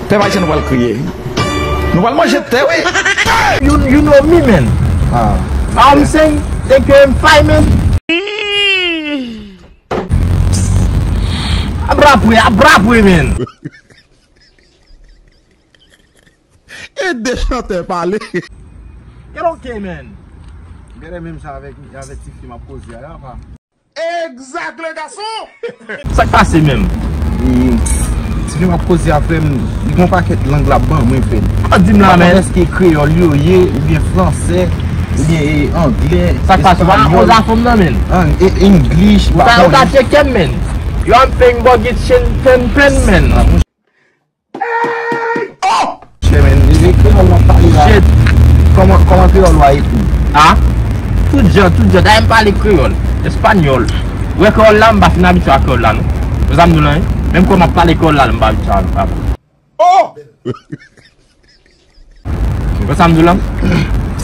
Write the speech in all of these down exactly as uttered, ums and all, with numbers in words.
Pèp ayisyen nou pral kriye. Nou pral manje tè, wi. You, you know me, man. Ah. How I'm saying, thank you, I'm fine, man. Abrapwe, abrapwe, man. E de chantè pale. Get okay, man. Gade menm sa avèk, avèk ti fi m ap koze a, la, pa. Exact, le garçon! Sa k pase menm? E, ti fi m ap koze a, frè m, li gon pakèt lang l ap ban mwen, frè m. Ou di m la, men. Èske kreyòl yo ye, oubyen fransè, oubyen, e, anglè, espanyòl? Sa k pase? Ou pa nan koze a fanm nan, men. An, e, English, ou ka, ou ka tcheke m, men. Yo ap fè yon bògit chen pen pen, men. Chè, men, e kreyòl w ap pale la. Shit. Kòman, kòman kreyòl w a ekri? A? Tout jan, tout jan. Dayè m pale kreyòl, espanyòl. Ou wè kreyòl la, m pa fin abitye a kreyòl la, non. Ou sa m di w la, wi. Menm kòman m ap pale kreyòl la, m pa abitye a, a. Oh! Ou sa m di w la?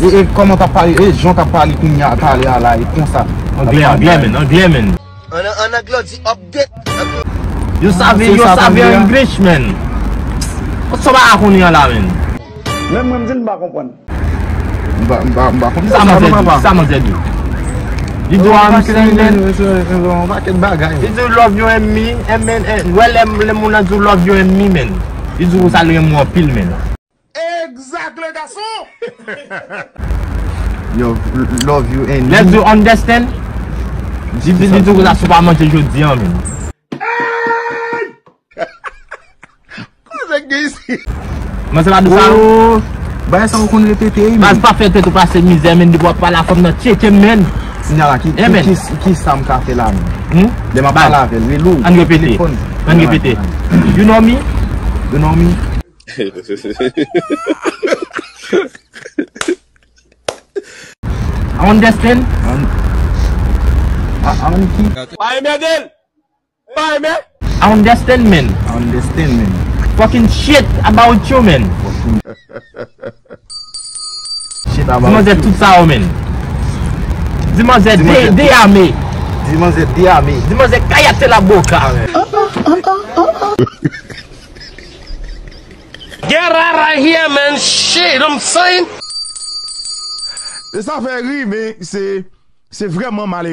E, e kòman w t ap pale, e jan w t ap pale kounye a, talè a la, e konsa. Anglè, anglè, men, anglè, men. An, an anglè, w di update. You savvy, you savvy English, man. Sa w pa konnen an la, man. Menm mwen, m di m pa konprann. M pa, m pa, m pa konprann. Sa manzè di, sa manzè di. Li di w I'm saying, man. Yon pakèt bagay. Li di w love you and me, and man, and, wè lè, lè moun nan di w love you and me, man. Li di w sa l renmen w anpil, man. Exact, le garçon! Yo, love you and me. Let's do understand. Li di, li di w konsa si w pa manje jodi a, men. Kote gen isi? Manzè pa di sa, non? Oh, bagay sa ou konn repete, wi, men. Baz, pa fè tèt ou pase mizè, men, depi w ap pale a fanm nan, tcheke m, men. Sinyal la, ki, ki, ki, ki sa m ka fè la, men? Hmm? Lè m ap pale avè l, rele w. Ann repete. Telefòn. Ann repete. You know me? You know me? I understand. An, a, an ki? Pa renmen de l. Pa renmen. I understand, man. I understand, man. Fucking shit about you, man. Shit about you. Di manzè tout sa, yo, man. Di manzè de, de ame. Di manzè de ame. Di manzè kayate la boca, man. Get out of here, man. Shit, I'm saying. E sa fè ri, men se, se vrèman malere.